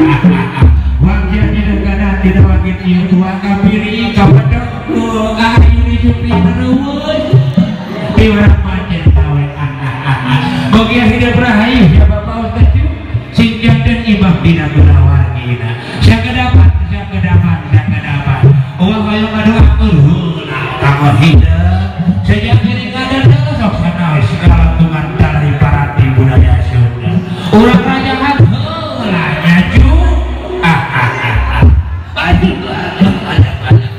Wajah di negara tidak wakil ieu tua kapiri kapedek ku ayu disupi terus di urang pancen awe. Bogia hidup rahayu ya Bapak Ustaz sing janten imam dina gunawargina. Sakedapan sakedapan sakedapan. Uang hoyong ngadoakeun heula kanggo hideung. Sejak diri ngadan sok sanaos kalantungan dari parati budaya Sunda. Urang rajahan heula nyaju. Aduh aduh aduh aduh.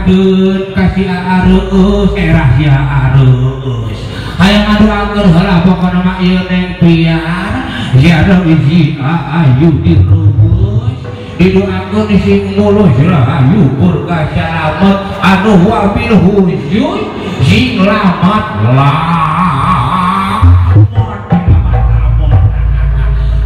Ngadoakeun ka si Aa Reueus erah si Aa Reueus hayang ngadoakeun heula pokona mah ieu Neng Piar ziarah si Aa Yudi Reueus didoakeun sing mulus rahayu berkah salamet anu wabil khusus sing lamat lamun.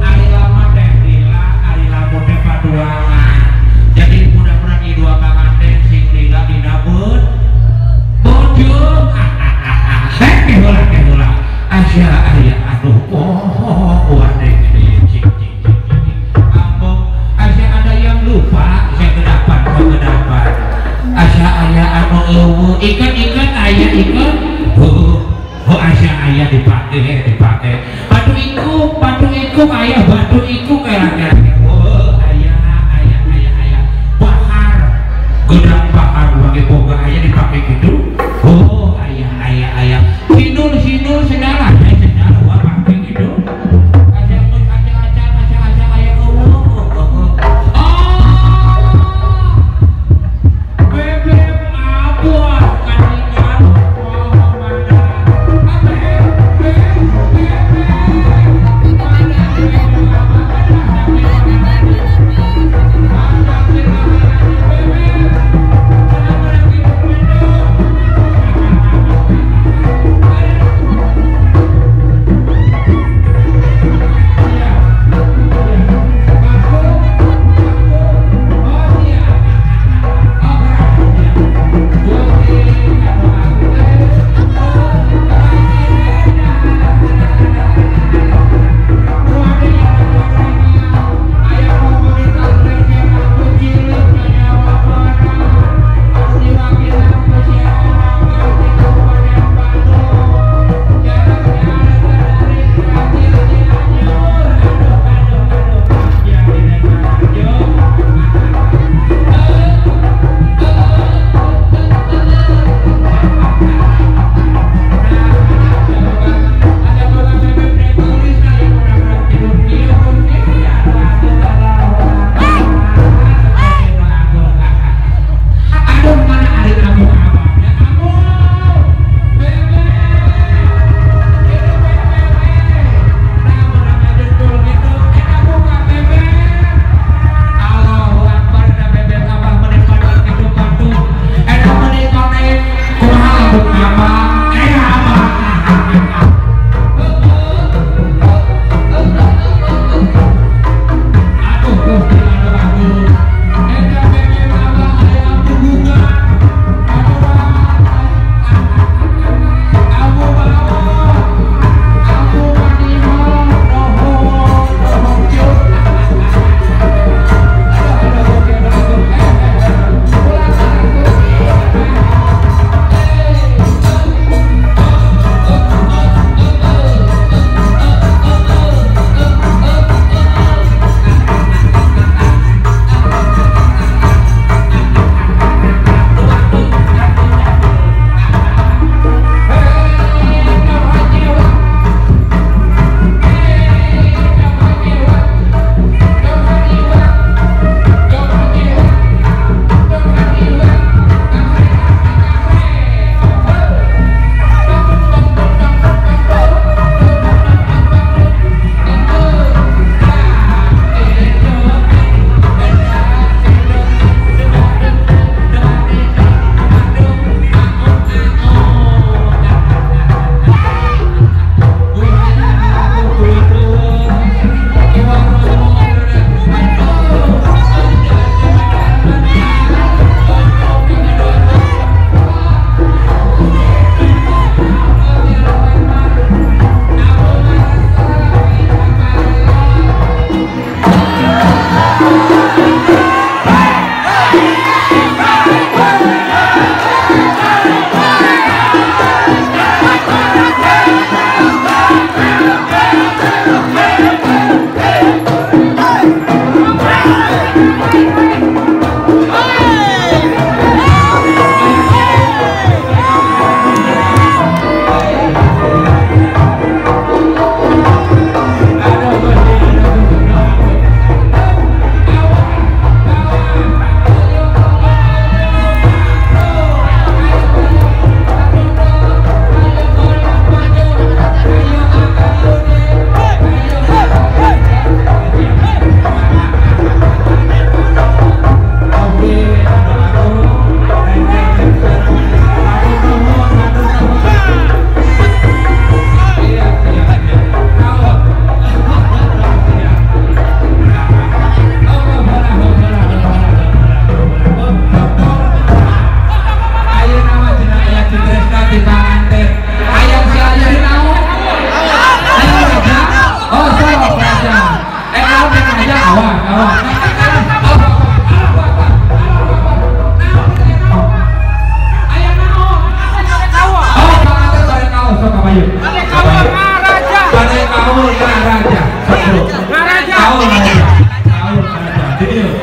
Ari lamat teh lila, ari lamun teh paduangan. Jadi mudah-mudahan ieu dua panganten sing lila dina bojong. Teh heula teh heula. Asa aya aduh oh wadeh gede cing cing cing cing. Ambong asa ada yang lupa saya kedapan kedapan. Asa aya anu eueuh ikan-ikan aya ikan. Heuh oh asa aya dipake dipake. Batu iku aya batu iku kira-kira. Oh aya aya aya aya. Bahar gedang bahar bagi boga aya dipake gitu. Oh aya aya aya. Sinul sinul sendala sendala wah pake gitu. Asa asa asa asa asa aya eueuh. Oh bebek abuah kaningan oh mana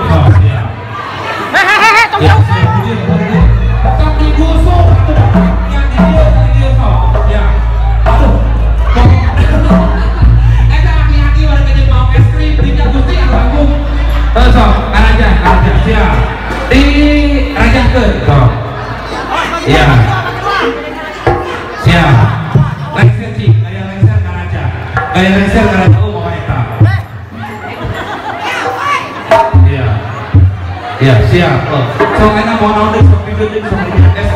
Sok siap. Hehehe, tong Ya, jauh. siap di dieu. Sok digusuk atuh. Ya di dieu sok. Ya. Aduh. Eta aki-aki warga jeung mau es krim di Gusti anu agung. Heuh sok, karaja, karaja siap. Di rajahkeun sok. Iya. Siap. Lengser cik, gaya lengser karaja. Gaya lengser karaja oh mau eta. Iya. Iya, siap. Oh. Sok eta mau naon deui sok dideui sok di es